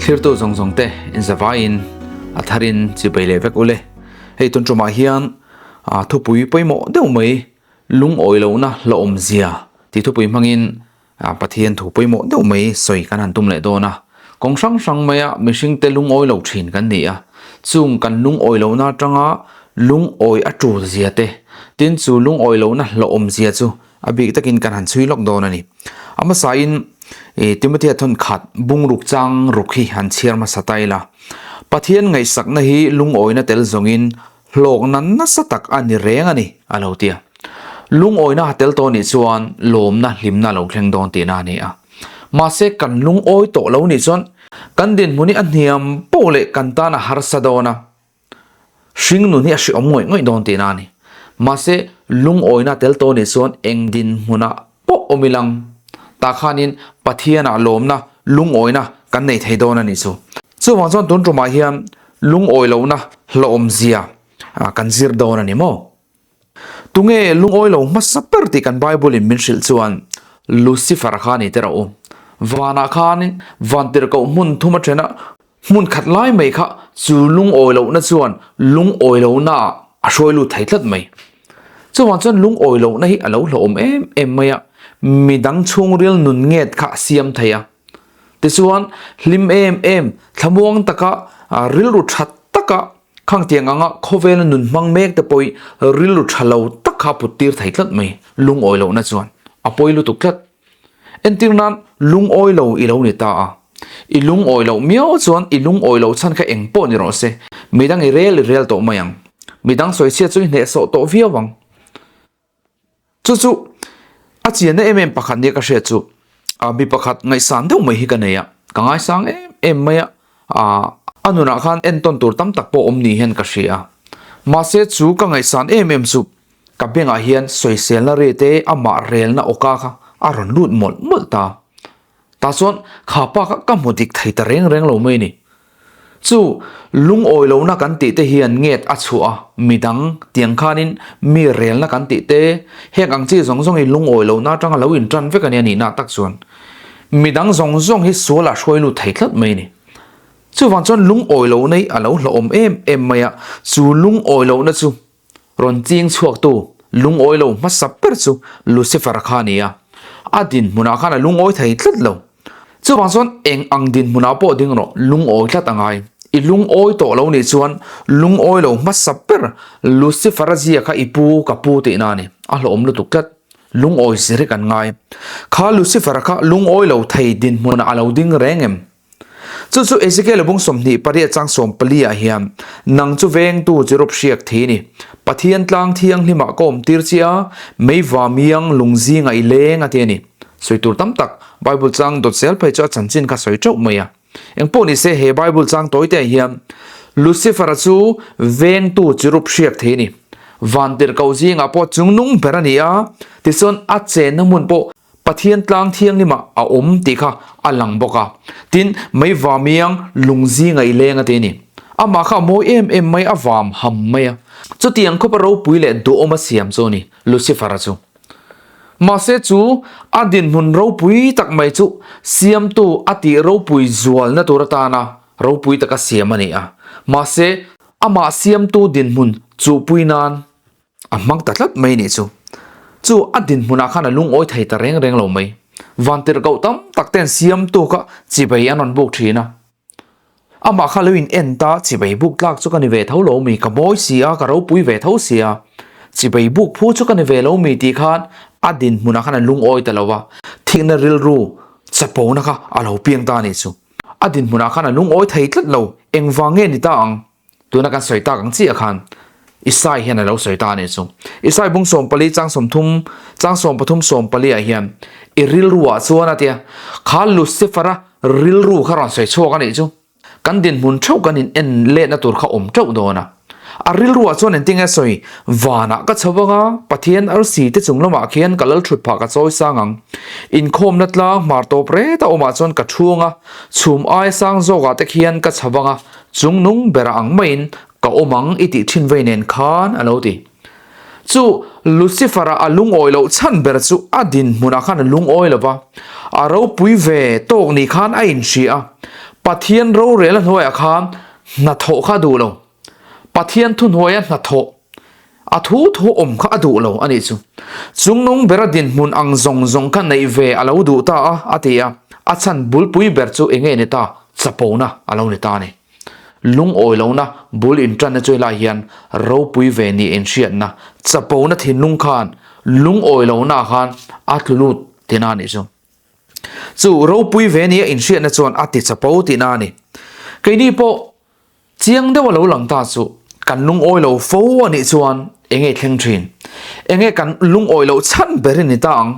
Thirtu zawng zawng te in zavaiin a tharin chibai leh vek ule. Hei tun tumah hian thupui pawimawh deuh mai lungawi lohna hlauhawmzia tih thupui hmangin Pathian thu pawimawh deuh mai sawi kan han tum leh dawn a. Kawng hrang hrang maia mihringte lungawi lo thin kan ni a. Chung kan lungawi lohna atanga lungawi a tul zia te, tin chu lungawi lohna hlauhawmzia chu a bik takin kan han chhui lawk dawn a ni. A hmasain Timothea thawn khat bungruk chang ruk hi han chhiar hmasa ta ila. Pathian ngaihsakna hi lungawina tel zawngin hlawkna nasa tak a ni reng a ni, a lo ti a. Lungawina a tel tawh nih chuan lawmna hlimna a lo thleng dawn tihna a ni a. Mahse kan lungawi tawh lo nih chuan kan dinhmun hi a hniam poh leh kan tan a harsa dawn a. Hring nun hi a hreawm ngawih ngawih dawn tihna a ni. Mahse, lungawina tel tawh nih chuan eng dinhmunah pawh awm ilang tah khanin Pathianah lawmna, lungawina kan nei thei dawn a nih chu. Chuvang chuan tun tumah hian lungawi lohna hlawhawmzia kan zir dawn a ni maw? Tunge lungawi lo hmasa ber tih kan Bible in min hrilh chuan Lucifer kha a ni teh rawh u. Vanah khan vantirhkoh hmun thum a then a, hmun khat lai mai kha chu lungawi lohna chuan lungawi lohna ah a hruai lut thei tlat mai. Chuvang chuan lungawi lohna hi a lo hlauhawm em em mai a, midang chhungril nun nget kha a siam thei a. Tichuan hlim em em, thlamuang taka rilru tha taka Khangtiang anga khawvela nun hmang mek te pawh hi rilru tha lo tak kha put tir thei tlat mai, lungawi lohna chuan a pawi lutuk tlat. Entir nan lungawi lo i lo ni ta a, i lungawi loh miau chuan i lungawi loh chhan kha eng pawh ni rawh se, midang i rel i rel tawh mai ang, midang sawichhiat chu i hnehsawh tawh viau ang. Chu chu a chianna em em pakhat nia ka hriat chu mi pakhat ngaihsan deuh mai hi ka nei a, ka ngaisang em em mai a, a nunah khan entawn tur tam tak pawh awm ni hian ka hria a. Mahse chu ka ngaihsan em em chu ka bengah hian sawiselna rate amah relna awka kha a rawn lut mawlh mawlh ta. Tah chuan kha pa kha ka hmu dik thei ta reng reng lo mai ni. Chu lungawi lohna kan tih te hian nget a chhuah a, midang tiang khanin mi relna kan tih te, heng ang chi zawng zawng hi lungawi lohna atanga lo intan vek a nia nihna tak chuan midang zawng zawng hi sualah hruai lut thei tlat mai a ni. Chuvang chuan lungawi lohna hi a lo hlauhawm em em mai a, chu lungawi lohna chu Rawn ching chhuaktu lungawi lo hmasa ber chu Lucifer kha a ni a, a dinhmunah khan a lungawi thei tlat lo. Chuvang chuan eng ang dinhmunah pawh ding rawh, lungawi tlat a ngai. I lungawi tawh lo nih chuan lungawi lo hmasa ber Lucifer-a zia kha i pu ka pu tihna a ni. A hlawhawm lutuk tlat. Lungawi zir hi kan ngai. Kha Lucifer-a kha lungawi lo thei dinhmunah a lo ding reng em? Chu chu Ezekiel bung 28 chang 14 ah hian, Nang chu vengtu chi rup hriak thei ni. Pathian tlang thianghlimah ka awm tir che a, meiva miang lung zingah i leng a ti a ni. Sawi tur tam tak, Bible chang dawt zel phei chu a chanchin kha sawi teuh mai a. Engpawh ni se he Bible chang tawi te ah hian Lucifer-a chu vengtu chi rup hriak thei ni. Vantirhkoh zingah pawh chungnung ber a ni a, tichuan a chenna hmun pawh Pathian tlang thianghlimah a awm tih kha a lang bawk a. Tin, mei vamiang lung zinga i leng a ti a ni. Amah kha a mawi em em mai, a vam ham mai a. Chutiang khawpa ropui leh duhawm a siam chu a ni, Lucifer-a chu. Mahse chu a dinhmun ropui tak mai chu siamtu a tih ropui zualna tur atana ropui taka siam a ni a. Mahse, amah siamtu dinhmun chuhpui nan A hmang ta tlat mai nih chu. Chu a dinhmunah khan a lungawi thei ta reng reng lo mai. Vantirhkoh tam tak ten siamtu kha chibei an rawn buk thin a. Amah kha lo in en ta chibei buk tlak chu ka ni ve tho lo mi, ka mawi si a, ka ropui ve tho si a. Chibei buk phu chu ka ni ve lo mi tih khan a dinhmunah khan a lungawi ta lo va. Thikna rilru chapona kha a lo piang ta nih chu. A dinhmunah khan a lungawi thei tlat lo, engvang nge ni ta ang? Tuna kan sawi tak ang chiah khan Isai hian a lo sawi ta a nih chu. Isai bung 14 chang 30 chang 13 14 ah hian i rilru ah chuan a tia kha Lucifer-a rilru kha rawn sawi chhuak a nih chu. Kan dinhmun theuh kan in en letna tur kha awm teuh dawn a. A rilru ah chuan engtin nge sawi vanah ka chho vang a, Pathian arsi te chung lamah khian ka lal thut phah ka chawi sang ang. Inkhawmna tlang hmar tawp ret a awmah chuan ka chhung a, chhum aia sang zawkah te khian ka chho vang a, Chung nung bera ang maiin ka awm ang i tih thin vei nen khan a lo ti. Chu Lucifer-a a lungawi loh chhan ber chu a dinhmunah khan a lungawi lo va, a ropui ve tawk ni khan a inhria a. Pathian rorel a hnuaiah khan hnathawh kha a duh lo. Pathian thuhnuaia hnathawh a thu thu awm kha a duh lo a nih chu. Chungnung bera dinhmun ang zawng zawng kha neih ve a lo duh ta a, a ti a. A chhan bulpui ber chu eng nge ni ta? Chapona a lo ni ta a ni. Lungawi lohna bul inṭanna chu helai hian ropui ve ni inhriatna, chapona thinlung khan lungawi lohnaah khan a tlu lut tihna a nih chu. Chu ropui ve nia inhriatna chuan a ti chapo tihna a ni. Keini pawh chiang deuh a lo lang ta chu kan lungawi lo fo a nih chuan eng nge thleng thin? Eng nge kan lungawi loh chhan ber i ni ta ang?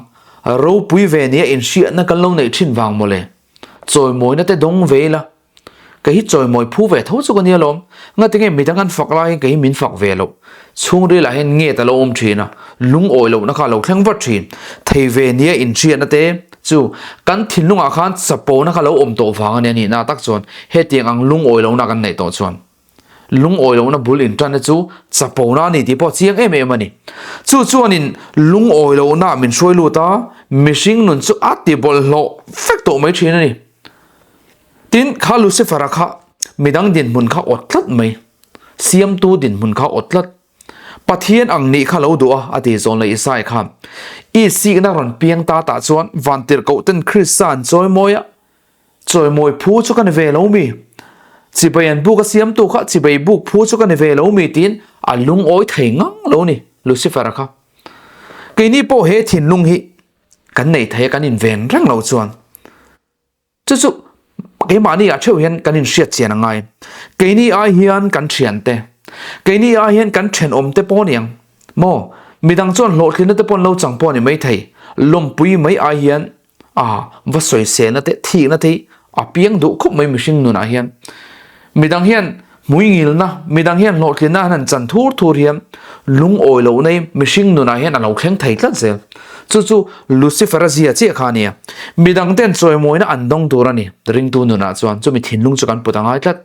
Ropui ve nia inhriatna kan lo neih thin vang mawle. Chawimawina te dawng ve ila. Kei hi chawimawi phu ve tho chu ka nia lawm. Ngatinge midang an fak laiin kei hi min fak ve loh. Chhungril ah hian nget a lo awm thin a, lungawi lohna kha a lo thleng vat thin. Thei ve nia inhriatna te chu kan thinlungah khan chapona kha lo awm tawh vang a nia nihna tak chuan hetiang ang lungawi lohna kan neih tawh chuan lungawi lohna bul intanna chu chapona a ni tih pawh chiang em em a ni. Chu chuanin lungawi lohna min hruai lut a, mihring nun chu a ti bawlhhlawh vek tawh mai thin a ni. Tin, kha Lucifer-a kha midang dinhmun kha awt tlat mai, Siamtu dinhmun kha awt tlat. Pathian ang nih kha lo duh a, a ti zawn leh Isaiah khan. I sikna rawn piang ta tah chuan vantirhkohten Krista an chawimawi a, chawimawi phu chu ka ni ve lo mi? Chibai an buk a siamtu kha chibai buk phu chu ka ni ve lo mi? tiin a lungawi thei ngang lo ni Lucifer-a kha. Keini pawh he thinlung hi kan nei thei a, kan inven reng lo chuan. Chu chu keimahni ah theuh hian kan inhriat chian a ngai. Keini ai hian kan thiante, keini ai hian kan thenawm te pawh aniang maw? Midang chuan hlawhtlinna te pawh an lo chang pawh a ni maithei. Lawmpui mai ai hian a va sawiselna te, thihna te hi a piang duh khawp mai mihring nunah hian. Midang hian hmuingilna, midang hian hlawhtlinna an han chan thur thur hian lungawi lohna hi mihring nunah hian a lo thleng thei tlat zel. Chu chu Lucifer-a zia chiah kha a nia. Midang ten chawimawina an dawng tur a ni. Ringtu nunah chuan chumi thinlung chu kan put a ngai tlat.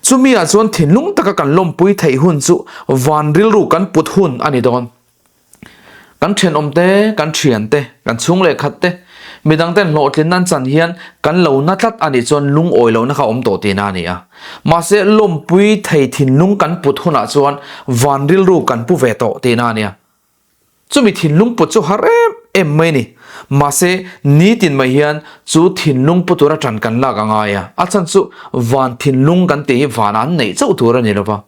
Chumi ah chuan thinlung taka kan lawmpui theih hun chu van rilru kan put hun a ni dawn. Kan thenawm te, kan thian te, kan chhung leh khat te, midang ten hlawhtlinna an chan hian kan lo na tlat a nih chuan lungawi lohna kha awm tawh tihna a ni a. Mahse lawmpui thei thinlung kan put hunah chuan van rilru kan pu ve tawh tihna a nia. Chumi thinlung put chu har em em mai a ni. Mahse nitin mai hian chu thinlung pu tura tan kan lak a ngai a. A chhan chu van thinlung kan tih hi vanah an neih chauh tur a ni lova.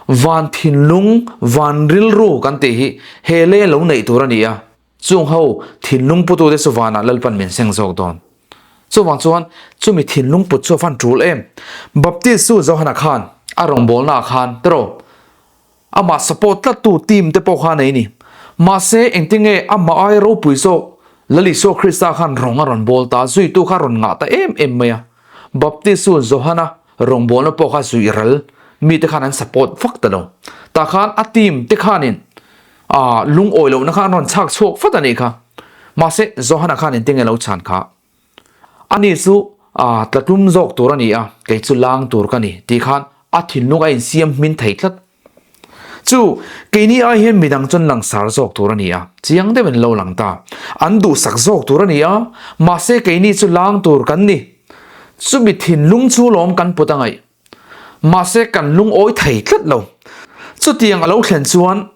Van thinlung, van rilru kan tih hi he lei a lo neih tur a ni a, chung ho thinlung putute chu vanah Lalpan min seng zawk dawn. Chuvang chuan chumi thinlung put chu a van tul em. Baptist chu Johana khan a rawngbawlnaah khan tiraw amah support tlattu team te pawh kha a nei ni. Mahse engtinge amah aia ropui zawk Lal Isua Krista khan rawng a rawn bawl ta, zuitu kha a rawn ngah ta em em mai a. Baptist chu Johana rawngbawlna pawh kha zuih ral mite khan an support vak ta lo. Tah khan a team te khanin ah lungawi lohna kha an rawn chhak chhuak vat a nih kha. Mahse Johana khan engtin nge lo chhan kha? Ani chu ah tlatlum zawk tur a ni a, kei chu lang tur ka ni tih khan a thinlung a insiam hmin thei tlat. Chu, keini ai hian midang chuan langsar zawk tur a ni a, chiang deuhin lo lang ta. An duhsak zawk tur a ni a, mahse keini chu lang tur kan ni. Chumi thinlung chu lawm kan put a ngaih. Mahse kan lungawi thei tlat lo. Chutiang a lo thlen chuan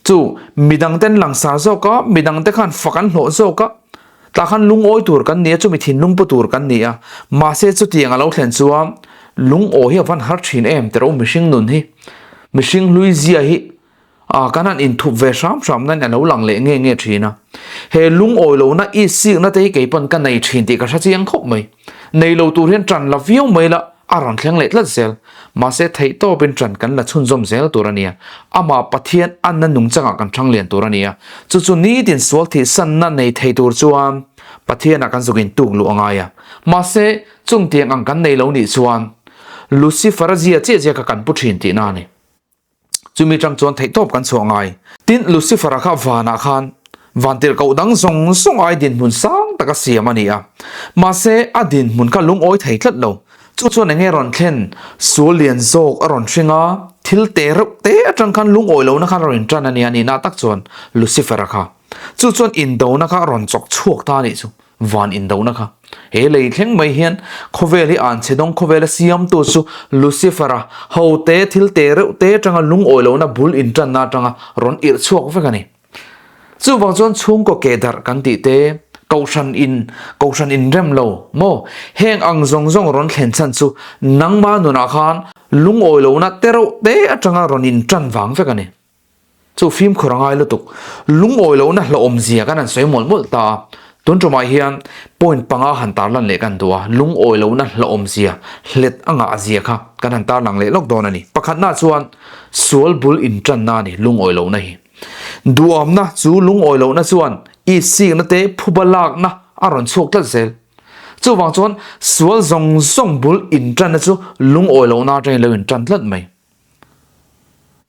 Chu, midangten langsar zawk a, midangte khan fak an hlawh zawk a, tah khan lungawi tur kan ni a, chumi thinlung pu tur kan ni a, mahse chutiang a lo thlen chuan lungawi hi a van har thin em tih rawh mihring nun hi, mihring hlui zia hi ah kan han inthup ve hram hram nain a lo lang leh nge nge thin a, he lungawi lohna i sikna te hi kei pawn ka nei thin tih ka hre chiang khawp mai, nei lo tur hian tan la viau mai la. A rawn thleng leh tlat zel. Mahse theih tawpin ṭan kan la chhunzawm zel tur a nia. Amah Pathian anna nungchangah kan ṭhang lian tur a nia. Chu chu nitin sual thihsanna nei thei tur chuan Pathianah kan zuk intuk luh a ngai a. Mahse, chungtiang ang kan nei lo nih chuan Lucifer-a zia chiah chiah kha kan pu ṭhin tihna a ni. Chumi tang chuan theihtawp kan chhuah ngai. Tin, Lucifer-a kha vanah khan vantirhkoh dang zawng zawng ai dinhmun sang taka siam a ni a. Mahse, a dinhmun kha lungawi thei tlat lo. Chu chuan enge rawn thlen? Sual lian zawk a rawn hring a, thil te reuh te atang khan lungawi lohna khan a rawn intan a nia nihna tak chuan Lucifer-a kha. Chu chuan indona kha a rawn chawk chhuak ta a nih chu. Van indona kha. He lei thleng mai hian khawvel hi anchhe dawng khawvela siamtu chu Lucifer-a hote thil te reuh te atanga lungawi lohna bul intanna atanga rawn irh chhuak vek a ni. Chuvang chuan chhungkaw ke darh kan tih te, kohhran in, kohhran inrem lo maw? Heng ang zawng zawng rawn thlen chhan chu nangma nunah khan lungawi lohna te reuh te atanga rawn intan vang vek a ni. Chu fimkhur a ngai lutuk. Lungawi lohna hlauhawm zia kan han sawi mawlh mawlh ta a. Tun tumah hian point panga han tarlan leh kan duh a, lungawi lohna hlauhawm zia, hlet a ngah zia kha kan han tarlang leh lawk dawn a ni. Pakhatna chuan sual bul intanna a ni lungawi lohna hi. Duhamna chu lungawi lohna chuan isikna te phuba lakna a rawn chhuak tlat zel. Chuvang chuan sual zawng zawng bul intanna chu lungawi lohna atangin lo intan tlat mai.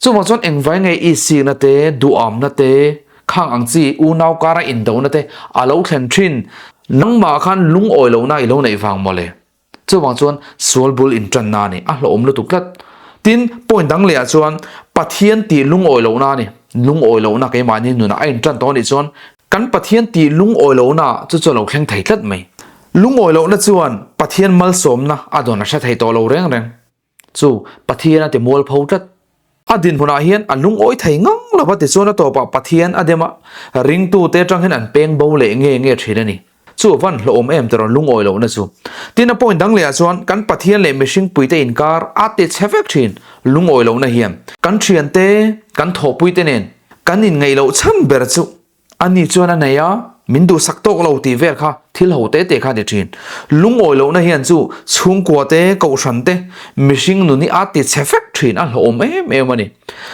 Chuvang chuan engvai nge isikna te, duhamna te, khang ang chi unau kara indona te a lo thlen thin? Nangmah khan lungawi lohna i lo neih vang mawle. Chuvang chuan sual bul intanna a ni, a hlauhawm lutuk tlat. Tin, point dang lehah chuan Pathian tih lungawi lohna a ni. Lungawi lohna keimahni nunah a intan tawh a nih chuan kan Pathian tih lungawi lohna chu chu a lo thleng thei tlat mai. Lungawi lohna chuan Pathian malsawmna a dawn a hre thei tawh lo reng reng. Chu Pathian a ti mualpho tlat. A dinhmunah hian a lungawi thei ngang lo va tichuan a tawpah Pathian a dem a, ringtute atang hian an peng bo leh nge nge thin a ni. Chu a van hlawhawm em tiraw lungawi lohna chu. Tin a point dang lehah chuan kan Pathian leh mihring puite inkar a ti chhe vek thin lungawi lohna hian. Kan thiante, kan thawhpuite nen kan inngeih loh chhan ber chu Ani chuan a nei a, min duhsak tawk lo tih vel kha thil ho te te kha a ni thin. Lungawi lohna hian chu chhungkua te, kohhran te, mihring nun hi a ti chhe vek thin, a hlauhawm em em a ni.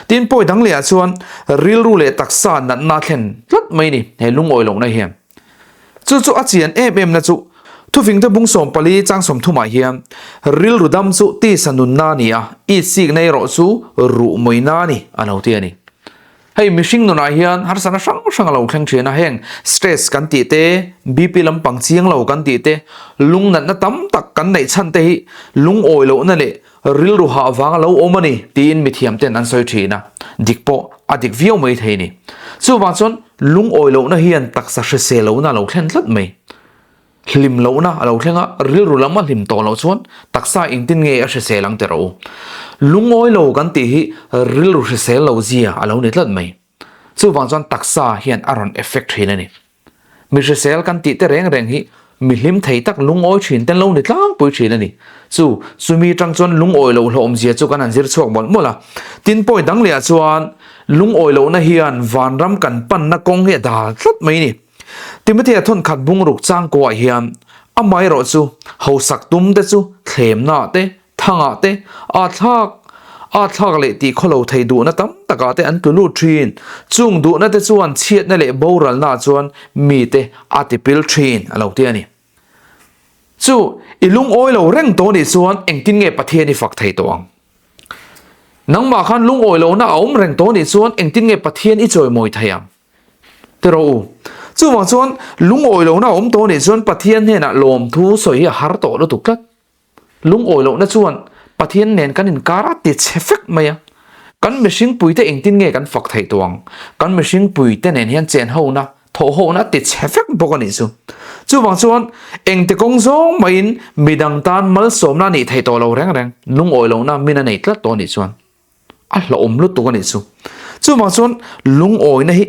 Tin, pawi dang lehah chuan rilru leh taksa natna a thlen tlat mai ni he lungawi lohna hian. Chu chu a chian em em na chu thufingte bung 14 chang 30 ah hian rilru dam chu tisa nunna a ni a, itsikna erawh chu ruh mawina a ni a lo ti a ni. Hei mihring nunah hian harsatna hrang hrang a lo thleng thin a, heng stress kan tih te, BP lampang chiang lo kan tih te, lungnatna tam tak kan neih chhan te hi lungawi lohna leh rilru hah vang a lo awm a ni tiin mithiam ten an sawi thin a, dik pawh a dik viau mai thei a ni. Chuvang chuan lungawi lohna hian taksa hrisel lohna a lo thlen tlat mai. Hlim lohna a lo thleng a, rilru lam a hlim tawh loh chuan taksa engtin nge a hrisel ang teh rawh u. Lungawi lo kan tih hi rilru hrisel lo zia a lo ni tlat mai. Chuvang chuan taksa hian a rawn effect thin a ni. Mi hrisel kan tih te reng reng hi mi hlim thei tak lungawi thin ten lo ni tlangpui thin a ni. Chu chumi tang chuan lungawi loh hlawhawm zia chu kan han zir chhuak mawlh mawlh a. Tin pawi dang lehah chuan lungawi lohna hian vanram kan panna kawng hi a dal tlat mai a ni. Timothea thawnkhat bungruk changkuah hian amaherawh chu hausak tum te chu thlemnaah te, thangah te, âthlak âthlak leh tih khawlo thei duhna tam takah te an tlu lut thin. Chung duhna te chuan chhiatna leh boralnaah chuan mite a tipil thin a lo ti a ni. Chu i lungawi lo reng tawh nih chuan engtin nge Pathian i fak thei tawh ang? Nangmah khan lungawi lohna a awm reng tawh nih chuan engtin nge Pathian i chawimawi thei ang? Ti rawh u. Chuvang chuan lungawi lohna a awm tawh nih chuan Pathian hnenah lawmthu sawi hi a har tawh lutuk tlat. Lungawi lohna chuan Pathian nen kan inkar a ti chhe fek mai a. Kan mihring puite engtin nge kan fak theih tawh ang? Kan mihring puite nen hian chen hona, thawh hona a ti chhe fek bawk a nih chu. Chuvang chuan engti kawng zawng maiin midang tan malsawmna a nih theih tawh lo reng reng, lungawi lohna min a nei tlat tawh a nih chuan. A hlauhawm lutuk a nih chu. Chuvang chuan lungawina hi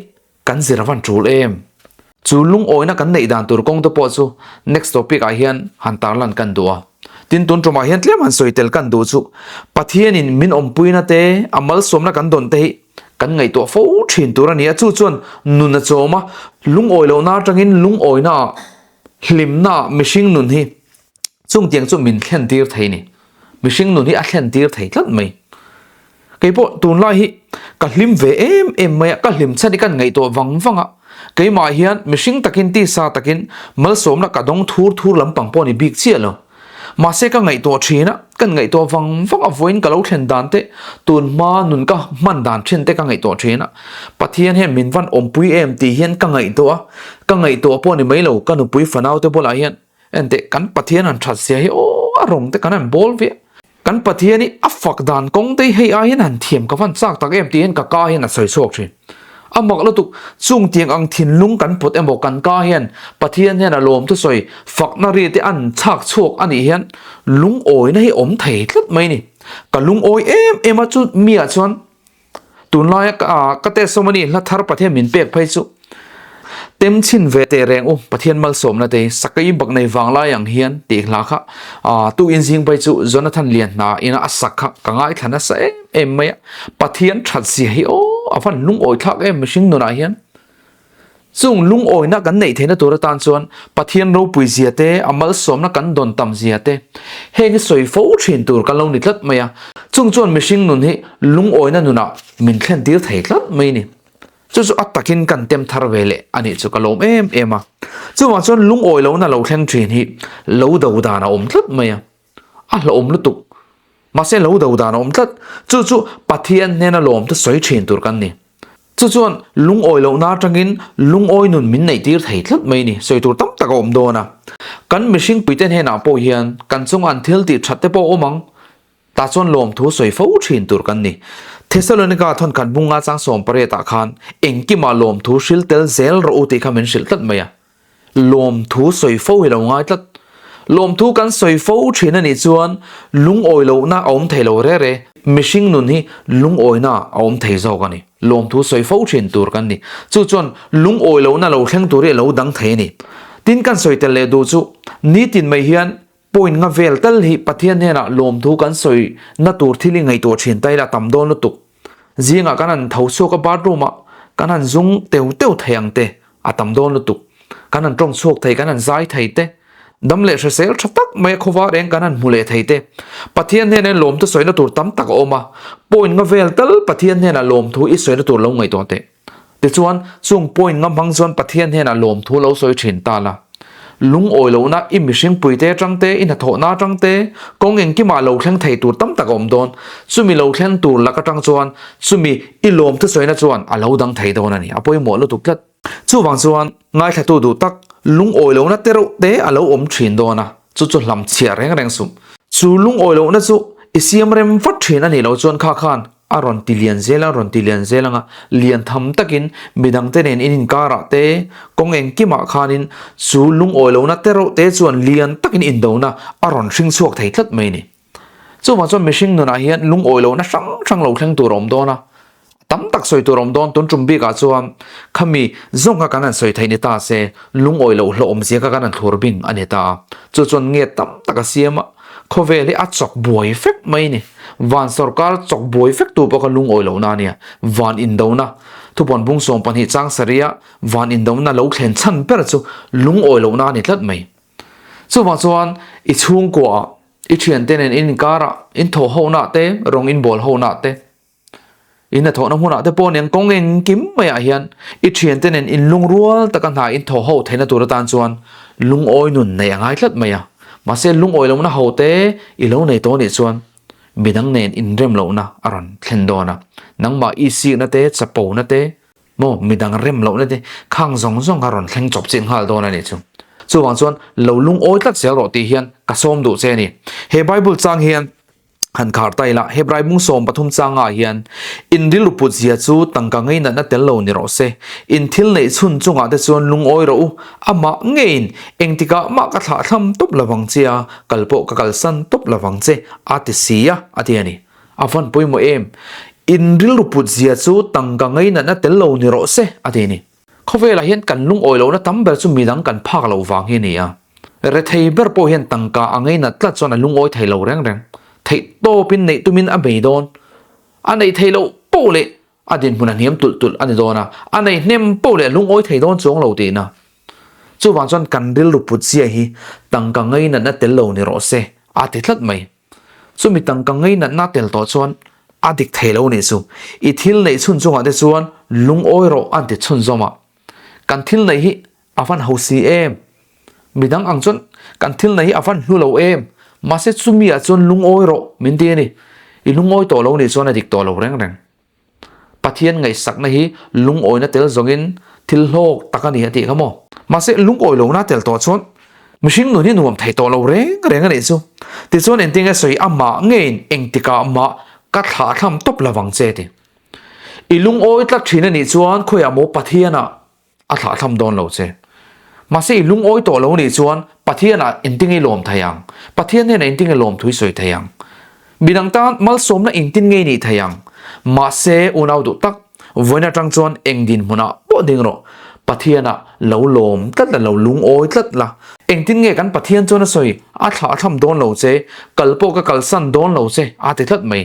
kan zir avan tul em? Chu lungawina kan neih dan tur kawng te pawh chu next topic ah hian han tarlan kan duh a. Tin tun tumah hian tlem han sawi tel kan duh chu Pathianin min awmpuina te, a malsawmna kan dawn te hi kan ngaihtuah fo thin tur a ni a. Chu chuan nun a chawm a, lungawi lohna atangin lungawina ah hlimna ah mihring nun hi Chungtiang chu min thlen tir thei ni. Mihring nun hi a thlen tir thei tlat mai. Keipawh tunlai hi ka hlim ve em em mai a, ka hlim chhan hi kan ngaihtuah vang vang a. Keimah hian mihring takin tisa takin malsawmna ka dawng thur thur lampang pawh a ni bik chiah lo. Mahse ka ngaihtuah thin a, kan ngaihtuah vang vang a vawiin ka lo thlen dan te, tunhma nun ka hman dan thin te ka ngaihtuah thin a. Pathian hian min van awmpui em tih hian ka ngaihtuah a, ka ngaihtuah pawh a ni mai lo, ka nupui fanau te bulah hian Enteh, kan Pathian han that sia hi aw a rawng te kan han bawl viah. Kan Pathian hi a fak dan kawng te hi hei ai hian han thiam ka van chak tak em tih hian ka ka hian a sawi chhuak thin. A mak lutuk, chung tiang ang thinlung kan put emaw kan ka hian Pathian hian a lawm thusawi fakna ri te an chhak chhuak a nih hian lungawina hi awm thei tlat mai ni. Ka lungawi em em a chu mi ah chuan tunlaia ka testimony hla thar Pathian min pek phei chu tem chhin ve teh reng u Pathian malsawmna te hi sakei bak nei vanglai ang hian tih hla kha tu in zing phei chu Jonathan Lianhna ina a sak kha ka ngaithla nasa em em mai a. Pathian that zia hi aw a van lungawi thlak em mihring nunah hian. Chung lungawina kan neih theihna tur atan chuan Pathian ropui zia te, a malsawmna kan dawn tam zia te, heng hi sawi fo thin tur kan lo ni tlat mai a. Chung chuan mihring nun hi lungawina nunah min thlen tir thei tlat mai ni. Chu chu a takin kan tem thar ve leh a nih chu ka lawm em em a. Chuvang chuan lungawi lohna lo thleng thin hi lo do dan a awm tlat mai a. A hlauhawm lutuk. Mahse lo do dan a awm tlat. Chu chu Pathian hnena lawm te sawi thin tur kan ni. Chu chuan lungawi lohna atangin lungawi nun min neih tir thei tlat mai ni. Sawi tur tam tak a awm dawn a. Kan mihring puite hnenah pawh hian kan chunga an thil tih that te pawh a awm ang. Tah chuan lawmthu sawi fo thin tur kan ni. Thesalonika thawnkhat bunga chang 18 ah khan engkimah lawmthu hril tel zel rawh u tih kha min hrilh tlat mai a. Lawmthu sawi fo hi lo ngai tlat. Lawmthu kan sawi fo thin a nih chuan lungawi lohna a awm thei lo re re. Mihring nun hi lungawina a awm thei zawk a ni. Lawmthu sawi fo thin tur kan ni. Chu chuan lungawi lohna lo thleng tur hi a lo dang thei a ni. Tin kan sawi tel leh duh chu nitin mai hian point nga vel tal hi Pathian hnenah lawmthu kan sawi na tur thil i ngaihtuah thin ta ila tam dawn lutuk. Zingah kan han tho chhuak a bathroom ah kan han zung teu teu thei ang te a tam dawn lutuk. Kan han tawng chhuak thei kan han zai thei te dam leh hrisel tha tak mai a khawvar eng kan han hmu leh thei te. Pathian hnenah lawmthu sawina tur tam tak a awm a, point nga vel tal Pathian hnenah lawmthu i sawina tur lo ngaihtuah teh. Tichuan, chung point nga hmang chuan Pathian hnenah lawmthu lo sawi thin ta la. Lungawi lohna i mihring puite atang te, i hnathawhna atang te, kawng engkimah lo thleng thei tur tam tak a awm dawn. Chumi lo thleng tur lak atang chuan chumi i lawmthu sawina chuan a lo dang thei dawn a ni. A pawimawh lutuk tlat. Chuvang chuan ngaithlatu duh tak lungawi lohna te reuh te a lo awm thin dawn a, chu chu hlam chhiah reng reng suh. Chu lungawi lohna chu i siam rem vat thin a nih loh chuan kha khan A rawn ti lian zel a, rawn ti lian zel ang a, lian tham takin midangte nen in inkarah te, kawng engkimah khanin chu lungawi lohna te reuh te chuan lian takin indona a rawn hring chhuak thei tlat mai a ni. Chuvang chuan mihring nunah hian lungawi lohna hrang hrang lo thleng tur a awm dawn a, tam tak sawi tur a awm dawn, tun tum bikah chuan khami zawng kha kan han sawi theih ni ta se, lungawi loh hlawhawmzia kha kan han thlur bing a ni ta a, chu chuan nge tam tak a siam a. Khawvel hi a chawk buai vek mai ni. Van sorkar chawk buai vek tu pawh kha lungawi lohna a nia. Van indona, thupawn bung 12 chang sarih a van indona lo thlen chhan ber chu lungawi lohna a ni tlat mai. Chuvang chuan i chhungkuaah, i thiante nen in inkarah, in thawh honaah te, rawng in bawl honaah te, I hnathawhna hmunah te pawh nen kawng engkim maiah hian i thiante nen inlungrual taka hna in thaw ho theihna tur atan chuan lungawi nun neih a ngai tlat mai a. Mahse lungawi lohna ho te i lo nei tawh anih chuan midang nen inrem lohna a rawn thlen dawn a. Nangmah i sikna te, chapona te, maw midang rem lohna te khang zawng zawng kha rawn thleng chawp chih nghal dawn a nih chu. Chuvang chuan lo lungawi tlat zel rawh tih hian ka sawm duh che a ni. He Bible chang hian Han khar ta ila, Hebrai mung 13 changah hian, In rilru put zia chu tangka ngeinatna tel lo ni rawh se. In thil neih chhun chungah te chuan lungawi rawh u. Amah ngeiin, Engtikah mah ka thlah thlam tawp lovang che a, kal pawh ka kalsan tawp lovang che, a ti si a, a ti a ni. A van pawimawh em? In rilru put zia chu tangka ngeinatna tel lo ni rawh se, a ti a ni. Khawvelah hian kan lungawi lohna tam ber chu midang kan phak loh vang hi a ni a. Rethei ber pawh hian tangka a ngeinat tlat chuan a lungawi thei lo reng reng. Theih tawpin neih tumin a bei dawn. A neih theih loh poh leh a dinhmun a hniam tulh tulh a ni dawn a, a neih hnem poh leh a lungawi thei dawn chuang lo tihna. Chuvang chuan kan rilru put zia hi tangka ngeinatna tel lo ni rawh se a ti tlat mai. Chumi tangka ngeinatna tel tawh chuan a dik thei lo nih chu. I thil neih chhun chungah te chuan lungawi rawh an ti chhunzawm a. Kan thil neih hi a van ho si em? Midang ang chuan kan thil neih hi a van hlu lo em? Mahse chumi ah chuan lungawi rawh min ti a ni. I lungawi tawh lo nih chuan a dik tawh lo reng reng. Pathian ngaihsakna hi lungawina tel zawngin thil hlawk tak a ni a tih kha maw? Mahse lungawi lohna tel tawh chuan mihring nun hi nuam thei tawh lo reng reng a nih chu. Tichuan engtin nge sawi amah ngeiin engtikah mah ka thlah thlam tawp lovang che ti. I lungawi tlat thin a nih chuan khawiah maw Pathianah a thlahthlam dawn lo che. Mahse i lungawi tawh lo nih chuan Pathianah engtin nge i lawm thei ang? Pathian hnenah engtin nge lawm thu i sawi thei ang? Midang tan malsawmna engtin nge i nih thei ang? Mahse unau duh tak, vawiin atang chuan eng dinhmunah pawh ding rawh. Pathianah lo lawm tlat la, lo lungawi tlat la. Engtin nge kan Pathian chuan a sawi? A thlahthlam dawn lo che, kal pawh ka kalsan dawn lo che a ti tlat mai.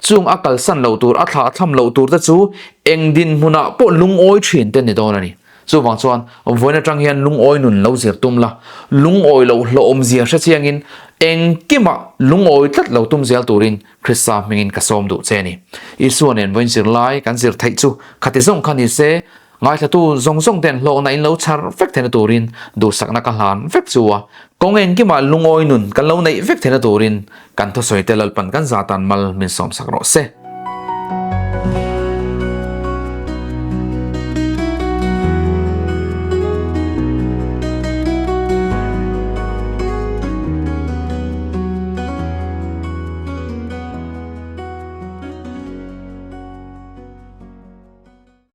Chung a kalsan loh tur, a thlahthlam loh tur te chu eng dinhmunah pawh lungawi thin te ni dawn a ni. Chuvang chuan vawiin atang hian lungawi nun lo zir tum la, lungawi loh hlawhawmzia hre chiangin engkimah lungawi tlat lo tum zel turin Krista hmingin ka sawm duh che a ni. Isua nen vawiin zir lai kan zir theih chu khati zawng kha ni se, Ngaithlatu zawng zawng ten hlawkna in lo chhar vek theihna turin duhsakna ka hlan vek chu a, kawng engkimah lungawi nun kan lo neih vek theihna turin kan thusawi te Lalpan kan zatan mal min sawmsak rawh se.